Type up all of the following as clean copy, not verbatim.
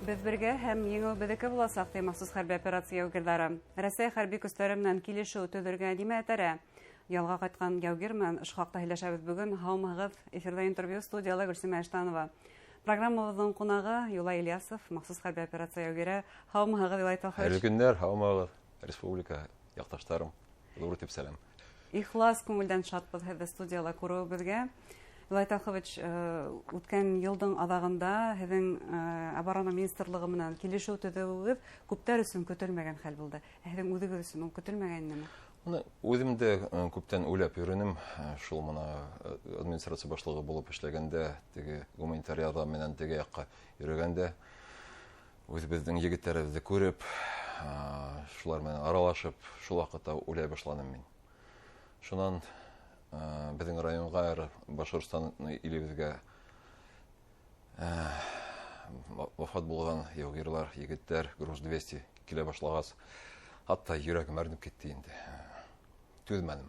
Беҙ бергә һәм еңеү беҙҙеке буласаҡ, ти махсус хәрби операция яугирҙары. Рәсәй хәрби көстәре менән килешеү төҙөргә нимә этәрә? Ялға ҡайтҡан яугир менән ошо хаҡта һөйләшәбеҙ бөгөн. Һаумыһығыҙ! Эфирҙа интервью, студияла Гөлсимә Иштанова. Программабыҙҙың ҡунағы Юлай Ильясов, махсус хәрби операция яугире. Һаумыһығыҙ, Юлай Талхович! Хәйерле көндәр, һаумыһығыҙ, республика яҡташтарым. Ҙур итеп сәләм. Ихлас күңелдән шатбыҙ һеҙҙе студияла күреүебеҙгә. Юлай Талхович, үткән йылдың аҙағында һеҙҙең оборона министрлығы менән килешеү төҙөүегеҙ күптәр өсөн көтөлмәгән хәл булды. Ә һеҙҙең үҙегеҙ өсөн ул көтөлмәгән инеме? Уны үҙем дә күптән уйлап йөрөнөм. Шул мына администрация башлығы булып эшләгәндә, теге гуманитар ярҙам менән теге яҡҡа йөрөгәндә, үҙебеҙҙең егеттәребеҙҙе күреп, шулар менән аралашып, шул ваҡытта уйлай башланым мин. Шунан беҙҙең районға, Башҡортостан илебеҙгә вафат булған яугирлар, егеттәр, груз 200 килә башлағас, хатта йөрәгем әрнеп китте инде. Түҙмәнем.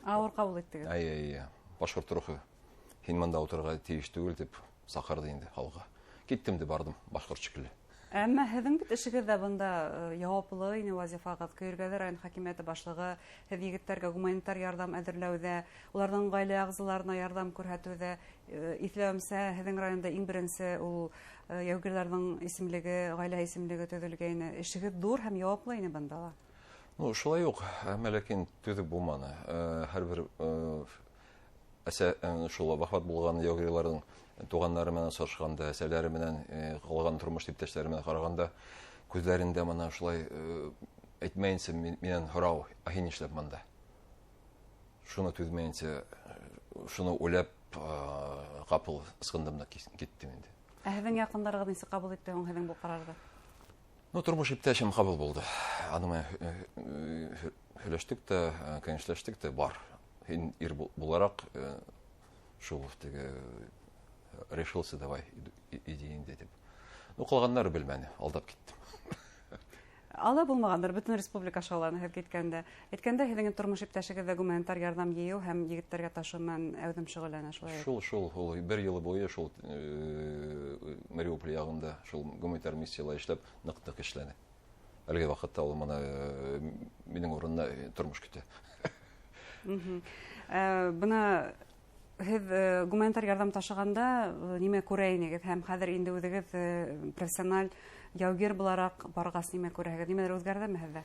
Ауыр ҡабул иттегеҙ? Әй, әй, әй. Башҡорт рухы, һин мында ултырырға тейеш түгел, тип саҡырҙы инде халыҡҡа. Киттем дә барҙым, башҡорт шикелле. Әммә һеҙҙең бит эшегеҙ ҙә бында яуаплы ине вазифағыҙ. Көйөргәҙе район хакимиәте башлығы, һеҙ егеттәргә гуманитар ярҙам әҙерләүҙә, уларҙың ғаилә ағзаларына ярҙам күрһәтеүҙә, иҫләүемсә, һеҙҙең районда иң беренсе ул яугирҙарҙың исемлеге, ғаилә исемлеге төҙөлгәйне. Эшегеҙ ҙур һәм яуаплы ине бында ла. Ну, шулай уҡ, әммә ләкин түҙеп булманы. Һәр бер әсә, шул вафат булған яугирларҙың туғандары менән осрашҡанда, әсәләре менән, ҡалған тормош иптәштәре менән ҡарағанда, күҙҙәрендә мына шулай әйтмәйенсә минән һорау: ә һин нишләп бында? Шуны түҙмәйенсә, шуны уйлап, ҡапыл ысҡындым да киттем инде. Ә һеҙҙең яҡындарығыҙ нисек ҡабул итте һуң һеҙҙең был ҡарарҙы? Ну, тормош иптәшем ҡабул булды. Аның менән һөйләштек тә, кәңәшләштек тә, бар. Һин ир булараҡ, шул теге решился, давай, иди инде тип. Ну, ҡалғандары белмәне, алдап киттем. Алай булмағандыр, бөтөн республика шауланы һеҙ киткәндә. Әйткәндә, һеҙҙең тормош иптәшегеҙ ҙә гуманитар ярҙам йыйыу һәм егеттәргә ташыу менән әүҙем шөғөлләнә, шулай бит? Шул, шул, ул бер йыл буйы шул Мариуполь яғында шул гуманитар миссияла эшләп, ныҡ-ныҡ эшләне. Әлеге ваҡытта ул мына минең урынына тормош көтә. Бына һеҙ гуманитар ярҙам ташығанда нимә күрә инегеҙ һәм хәҙер инде үҙегеҙ профессиональ яугир булараҡ барғас нимә күрәһегеҙ? Нимәлер үҙгәрҙеме һеҙҙә?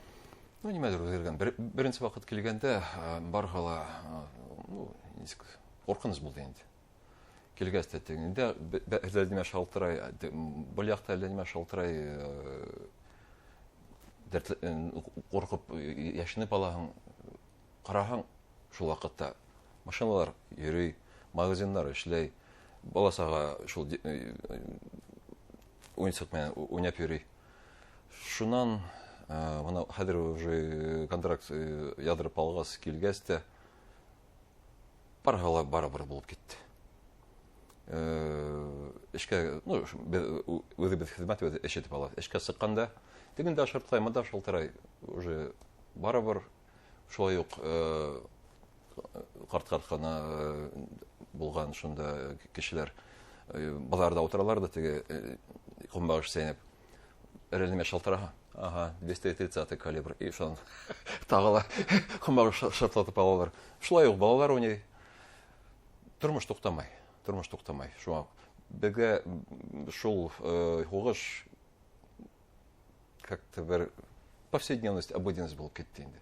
Ну, нимәлер үҙгәргән. Беренсе ваҡыт килгәндә, барыһы ла, ну, нисек, ҡурҡыныс булды инде. Килгәс тә тегендә әллә нимә шалтырай, был яҡта әллә нимә шалтырай, дәртле, ҡурҡып, йәшенеп алаһың, ҡараһаң, шул ваҡытта машиналар йөрөй, магазиндар эшләй, бала-саға шул уйынсыҡ менән уйнап йөрөй. Шунан, мына хәҙер уже контракт яҙырып алғас килгәс тә, барыһы ла барыбер булып китте. Эшкә, ну, беҙ үҙебеҙ хеҙмәт үҙе эш итеп алабыҙ. Эшкә сыҡҡанда тегендә шартлай, мында шалтырай, уже барыбер шулай уҡ, ҡарт-ҡарт ҡына булған шунда кешеләр, баҙарҙа ултыралар ҙа теге, ҡомбағыш сәйнәп. Әллә нимә шалтыраһа, ага, 230 калибр, и шунан тағы ла ҡомбағыш шартлатып алалар. Шулай уҡ балалар уйнай. Тормош туҡтамай, тормош туҡтамай. Шуңа беҙгә шул һуғыш как-то бер повседневность, обыденность булып китте инде.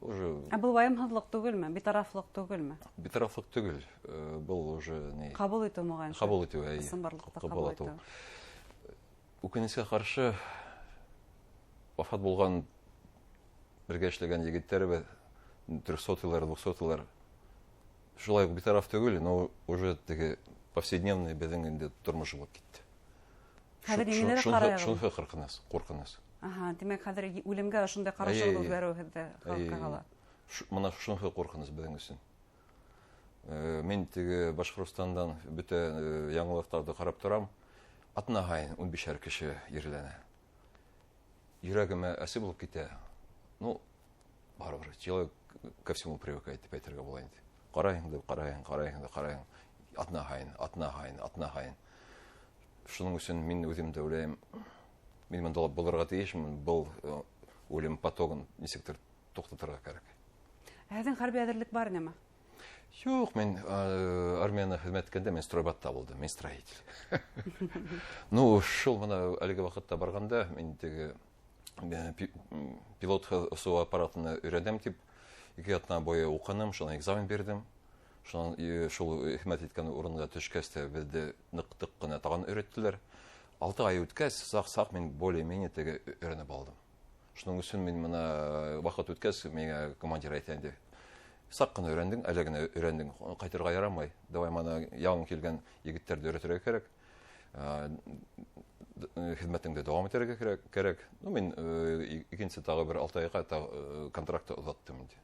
Уже Ә был вайымһыҙлыҡ түгелме? Битарафлыҡ түгелме? Битарафлыҡ түгел. Был уже ни? Ҡабул итеү моғайын. Ҡабул итеү, әйе. Ысынбарлыҡты Ҡабул ҡабул итеү. итеү. Үкенескә ҡаршы, вафат булған бергә эшләгән егеттәребеҙ, трехсотыйлар, двухсотыйлар, шулай уҡ битараф түгел, но уже теге повседневный беҙҙең инде тормош булып китте. Хәҙер еңелерәк ҡарайығыҙ. Шуныһы ҡурҡыныс, ҡурҡыныс. Аһа, тимәк, хәҙер үлемгә ошондай ҡарашығыҙ үҙгәреү һеҙҙе халыҡҡа ҡала. Мына шуныһы ҡурҡыныс беҙҙең өсөн. Мин теге Башҡортостандан бөтә яңылыҡтарҙы ҡарап торам. Атна һайын ун бишәр кеше ерләнә. Йөрәгемә әсе булып китә. Ну, барыбер, человек ко всему привыкает, тип әйтергә була инде. Ҡарайһың да, ҡарайһың, ҡарайһың да, ҡарайһың. Атна һайын, атна һайын, атна һайын. Шуның өсөн мин үҙем дә уйлайым, мин бында булырға тейешмен, был үлем потогын нисектер туҡтатырға кәрәк. Һеҙҙең хәрби әҙерлек бар инеме? Юҡ, мин армияны хеҙмәт иткәндә мин стройбатта булдым, мин строитель. Ну, шул бына әлеге ваҡытта барғанда мин теге пилот осоу аппаратын өйрәнәм тип 2 аҙна буйы уҡыным, шунан экзамен бирҙем. Шунан шул хеҙмәт иткән урынға төшкәс тә беҙҙе ныҡ-тыҡ ҡына тағын өйрәттеләр. 6 ай үткәс, саҡ-саҡ мин более-менее теге өйрәнеп алдым. Шуның өсөн мин бына ваҡыт үткәс, миңә командир әйтә инде: саҡ ҡына өйрәндең, әле генә өйрәндең, ҡайтырға ярамай. Давай мана яңы килгән егеттәрҙе өйрәтергә кәрәк. Хеҙмәтеңде дауам итергә кәрәк. Ну, мин икенсе тағы бер 6 айға контрактты оҙаттым инде.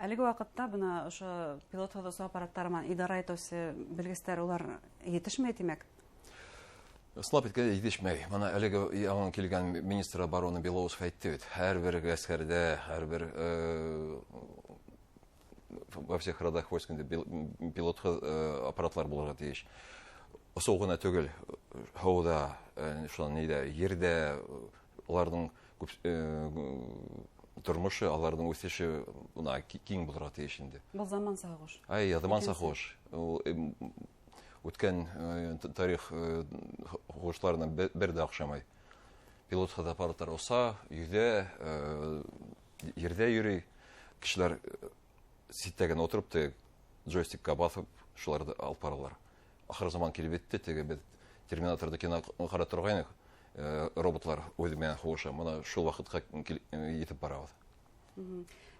Әлеге ваҡытта бына ошо пилотһыҙ осоу аппараттары менән идара итеүсе белгестәр улар етешмәй, тимәк? Ысынлап әйткәндә, етешмәй. Бына әлеге яңы килгән министр обороны Белоусов әйтте бит, һәр бер ғәскәрҙә, һәр бер во всех родах войск инде пилотһыҙ аппаратлар булырға тейеш. Осоу ғына түгел, һыуҙа, шунан нейҙә, ерҙә, уларҙың күп тормошо, аларҙың үҫеше бына киң булырға тейеш инде. Был заманса һуғыш. Ай, заманса Икенсе. һуғыш. Ул үткән тарих һуғыштарына бер дә оҡшамай. Пилотһыҙ аппараттар оса, йөҙә, ерҙә йөрөй. Кешеләр ситтә генә ултырып, теге джойстикка баҫып, шуларҙы алып баралар. Ахыр заман килеп етте, теге беҙ Терминаторҙы кино ҡарап торғайныҡ, роботлар үҙе менән һуғыша. Бына шул ваҡытҡа етеп барабыҙ.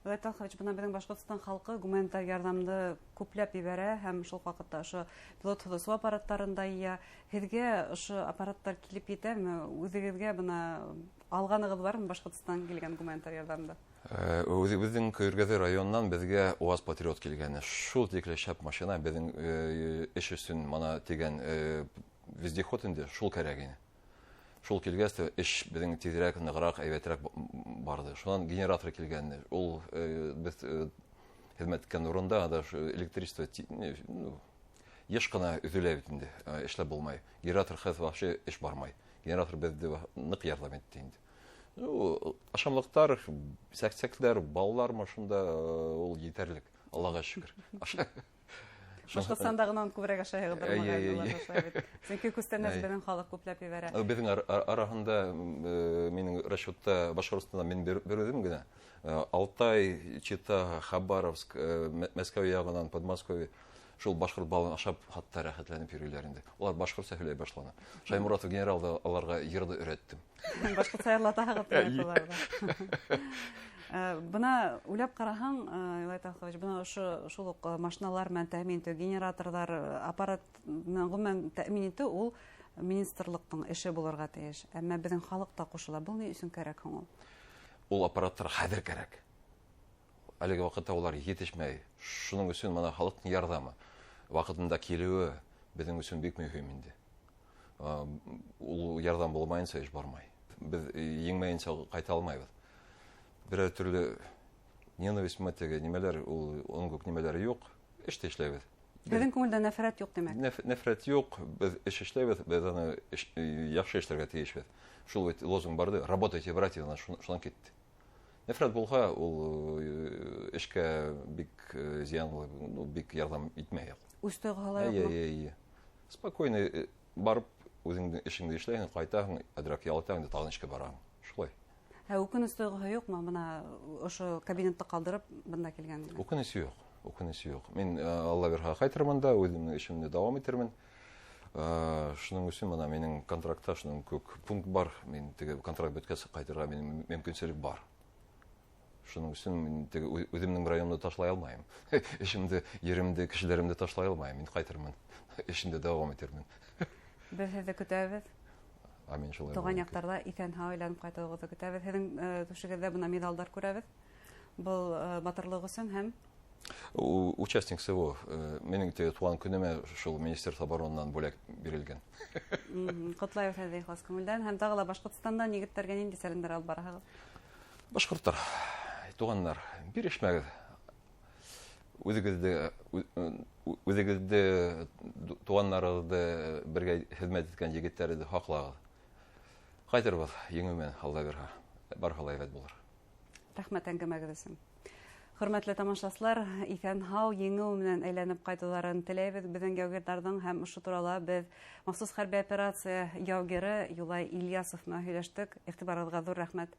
Юлай Талхович, бына беҙҙең Башҡортостан халҡы гуманитар ярҙамды күпләп ебәрә һәм шул ваҡытта ошо пилотһыҙ осоу аппараттарын да йыя. Һеҙгә ошо аппараттар килеп етәме? Үҙегеҙгә бына алғанығыҙ бармы Башҡортостандан килгән гуманитар ярҙамды? Үҙебеҙҙең Көйөргәҙе районынан беҙгә УАЗ Патриот килгәне. Шул тикле шәп машина беҙҙең эш өсөн мана тигән вездеход инде шул кәрәк ине. Шул килгәс тә эш беҙҙең тиҙерәк, нығыраҡ, әйбәтерәк барҙы. Шунан генератор килгәне. Ул беҙ хеҙмәт иткән урында анда шу электричество йыш ҡына өҙөлә бит инде, эшләп булмай. Генератор хәҙер вообще эш бармай. Генератор беҙҙе ныҡ ярҙам итте инде. Ну, ашамлыҡтар, сәк-сәкләр, балалармы шунда ул етерлек. Аллаға шөкөр. Аша. Башҡортостанда ғына күберәк ашайһығыҙ, Әй, моғайын, әй, улар әй. ашай бит. Сөнки күстәнәс Әй. беҙҙең халыҡ күпләп ебәрә. Беҙҙең араһында минең расчетта Башҡортостанда мин бер үҙем генә. Алтай, Чита, Хабаровск, Мәскәү яғынан, Подмосковье шул башҡорт балын ашап хатта рәхәтләнеп йөрөйләр инде. Улар башҡортса һөйләй башланы. Шаймуратов генерал да аларға йырҙы өйрәттем. Башҡортса йырлатаһығыҙ тимәк Әй. уларҙы. Бына уйлап ҡараһаң, Юлай Талхович, бына ошо шул уҡ машиналар менән тәьмин итеү, генераторҙар, аппарат менән ғөмүмән тәьмин итеү ул министрлыҡтың эше булырға тейеш. Әммә беҙҙең халыҡ та ҡушыла. Был ни өсөн кәрәк һуң ул? Ул аппараттар хәҙер кәрәк. Әлеге ваҡытта улар етешмәй. Шуның өсөн бына халыҡтың ярҙамы, ваҡытында килеүе беҙҙең өсөн бик мөһим инде. Ул ярҙам булмайынса эш бармай. Беҙ еңмәйенсә ҡайта алмайбыҙ. Берәр төрлө ненависть теге нимәләр, ул уның күк нимәләре юҡ, эш тә эшләйбеҙ. Беҙҙең күңелдә нәфрәт юҡ, тимәк. Нәфрәт юҡ, беҙ эш эшләйбеҙ, беҙ аны яҡшы эшләргә тейешбеҙ. Шул бит лозунг барҙы, работайте, братья, ана шунан китте. Нәфрәт булһа, ул эшкә бик зыянлы, бик ярҙам итмәй ул. Үз тойғоһо ла Әй, юҡмы? әй, әй, әй. Спокойно барып, үҙеңдең эшеңде эшләйһең, ҡайтаһың, әҙерәк ял итәһең дә тағын эшкә бараһың. Шулай. Ә үкенес тойғоһо юҡмы? Бына ошо кабинетты ҡалдырып бында килгәндә. Үкенес юҡ, үкенес юҡ. Мин Алла бирһә ҡайтырмын да, үҙемдең эшемде дауам итермен. Шуның өсөн бына минең контрактта шуның күк пункт бар. Мин теге контракт бөткәс ҡайтырға минең мөмкинселек бар. Шуның өсөн мин теге үҙемдең районымды ташлай алмайым. Эшемде, еремде, кешеләремде ташлай алмайым. Мин ҡайтырмын. Эшемде дауам итермен. Беҙ һеҙҙе көтәбеҙ. Амин, шулай Туған булыр. яҡтарҙа иҫән-һау әйләнеп ҡайтыуығыҙҙы көтәбеҙ. Һеҙҙең түшегеҙҙә бына миҙалдар күрәбеҙ. Был батырлыҡ өсөн һәм Участник СВО минең теге туған көнөмә шул Министерство оборонынан бүләк бирелгән. Ҡотлайбыҙ һеҙҙе ихлас күңелдән һәм тағы ла Башҡортостандан егеттәргә ниндәй сәләмдәр алып бараһығыҙ? Башҡорттар, туғандар, бирешмәгеҙ. Үҙегеҙҙе, үҙегеҙҙе, туғандарығыҙҙы, бергә хеҙмәт иткән егеттәрҙе һаҡлағыҙ. Ҡайтырбыҙ еңеү менән, Алла бирһә. Барыһы ла һәйбәт булыр. Рәхмәт әңгәмәгеҙ өсөн. Хөрмәтле тамашасылар, иҫән-һау еңеү менән әйләнеп ҡайтыуҙарын теләйбеҙ беҙҙең яугирҙарҙың, һәм ошо турала беҙ махсус хәрби операция яугире Юлай Ильясов менән һөйләштек. Иғтибарығыҙға ҙур рәхмәт.